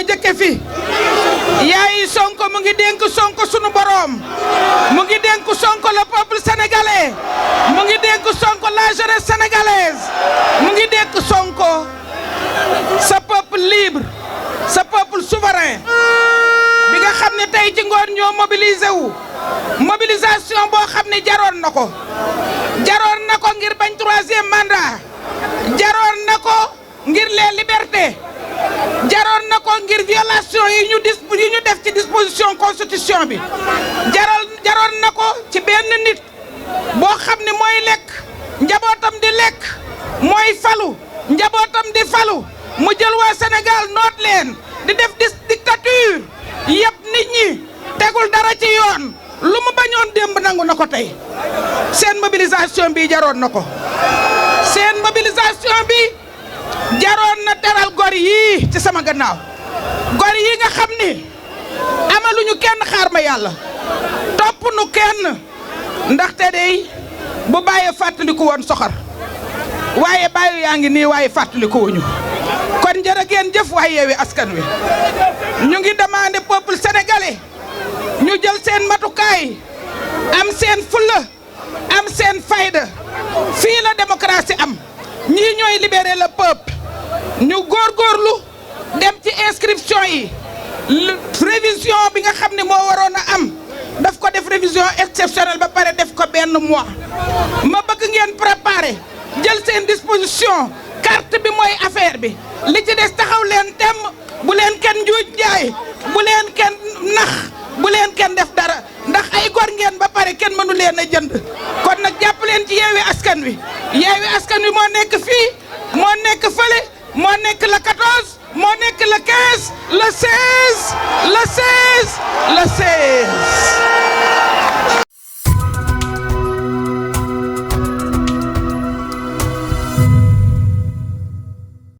jëkke fi yaayi Sonko mu ngi dénk Sonko sunu borom mu ngi dénk Sonko le peuple sénégalais mu ngi dénk Sonko la jeunesse sénégalaise mu ngi dénk Sonko sa peuple libre sa peuple souverain bi nga xam ne tey ci ngoon ñoo mobilisé wu mobilisation boo xam ne jaroon na ko ngir bañ 3e mandat jaroon na ko ngir les libertés jaroon na ko ngir violation yi ñu def ci disposition constitution bi jaroon na ko ci benn nit boo xam ne mooy lekk njabootam di lekk mooy falu njabootam di falu mu jël waa Sénégal noot leen di def dictature yëpp nit ñi tegul dara ci yoon lu mu bañoon démb nangu na ko tey seen mobilisation bi jaroon na ko seen mobilisation bi jaroon na teral gor yii ci sama gannaaw gor yi nga xam ni amaluñu kenn xaar ma yàlla topp nu kenn ndaxte dey bu bàyyee fàttaliku woon soxor waaye bàyyi yaa ngi nii waaye fàttaliku wuñu kon jërë ngeen jëf waaye Yewwi Askan Wi ñu ngi demandé peuple sénégalais ñu jël seen matukaay am seen fulla am seen fayda fii la démocratie am ñii ñooy libérer le peuple ñu góorgóorlu dem ci inscription yi révision bi nga xam ne moo waroon a am daf ko def révision exceptionnelle ba pare def ko benn mois ma bëgg ngeen préparer jël seen disposition carte bi mooy affaire bi li ci des taxaw leen tem bu leen kenn njuuj njaay bu leen kenn nax bu leen kenn def dara ndax ay gor ngeen ba pare kenn mënu leen a jënd kon nag jàpp leen ci Yewwi Askan Wi Yewwi Askan Wi moo nekk fii moo nekk fële moo nekk le 14 moo nekk le 15 le 16 le 16 le 16